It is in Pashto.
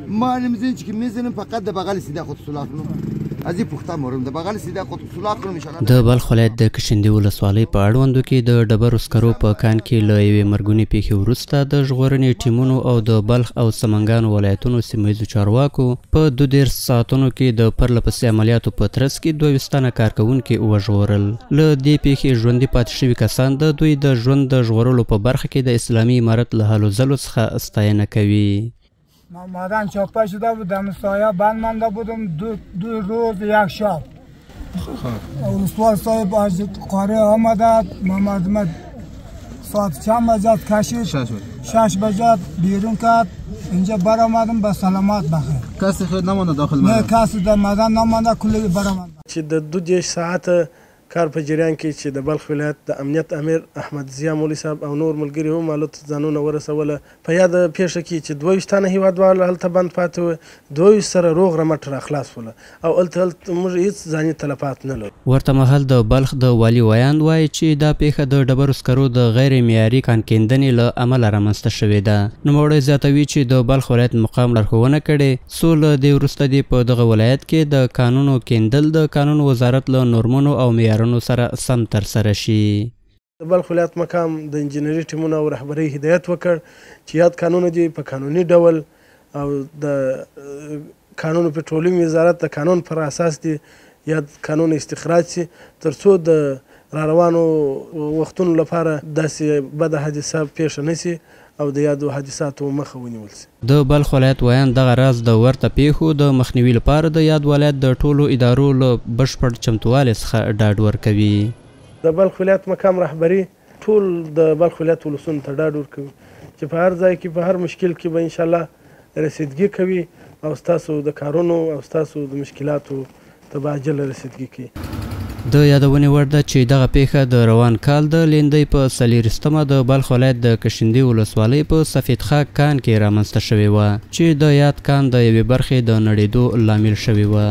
ما نمیزنیم که میزنیم، فقط د بغل سیده خود سولاخ کنم، از این پخته مورم د بغل سیده خود سولاخ کنم ان شاء الله. د بلخ ولایت د کشندي ولسوالۍ په اړوندو کې د ډبرو سکرو په کان کې له یوې مرګونې پیښې وروسته د ژغورنې ټیمونو او د بلخ او سمنګانو ولایتونو سیمه ییزو چارواکو په 32 ساعتونو کې د پرله پسې عملیاتو په ترڅ کې 22 تنه کارکوونکي وژغورل. له دې پیښې ژوندي پاتې شوي کسان د دوی د ژوند د ژغورلو په برخه کې د اسلامي امارت له هلو ځلو څخه ستاینه کوي. معدن چاپه شده بود، در سایه بند مانده بودم 2 روز 1 شب. ولسوال صاحب از قاره آمده، مردم ساعت چند بجه کشید؟ 6 بجه بیرون کرد، اینجا برآمدم به سلامت بخیر. کسی خود نمانده داخل معدن؟ نه، کسی در معدن نمانده، کلی برآمده. چې د 32 ساعته کار په جریان کې چې د بلخ ولایت د امنیت امیر احمد ضیا مولوي صاحب او نور ملګري هم هلته ځانونه ورسوله. په یاده پېښه کې چې 22 تنه هیوادوال هلته بند پاتې وو، 22 سره روغ رمټ راخلاص وله او هلته موږ هیڅ ځاني تلفات نه لرو. ورته مهال د بلخ د والي ویاند وایي چې دا پېښه د ډبرو سکرو د غیر معیاري کان کیندنې له امله رامنځته شوې ده. نوموړی زیاتوي چې د بلخ ولایت مقام لارښوونه کړې څو له دې وروسته دې په دغه ولایت کې د کانونو کیندل د کانونو وزارت له نورمونو او معیارونو سره سم ترسره شي. د بلخ ولایت مقام د انجینري ټیمونو او رهبرۍ هدایت وکړ چې یاد کانونه دې په قانوني ډول او د کانونو پټرولیم وزارت د قانون پر اساس دې یاد کانونه استخراج شي، ترڅو د را روانو وختونو لپاره داسې بده حادثه پېښه نه شي او د یادو حادثاتو مخه ونیول شي. د بلخ ولایت ویاند دغه راز د ورته پیښو د مخنیوي لپاره د یاد ولایت د ټولو ادارو له بشپړ چمتووالي څخه ډاډ ورکوي. د بلخ ولایت مقام رهبري ټول د بلخ ولایت ولسونو ته ډاډ ورکوي چې په هر ځای کې په هر مشکل کې به انشاءالله رسیدګي کوي او ستاسو د کارونو او ستاسو د مشکلاتو ته به عاجله رسیدګي کوي. د یادونې وړ ده چې دغه پیښه د روان کال د لیندۍ په 24مه د بلخ ولایت د کشندي ولسوالۍ په سفید خاک کان کې رامنځته شوې وه چې د یاد کان د یوې برخې د نړېدو لامل شوې وه.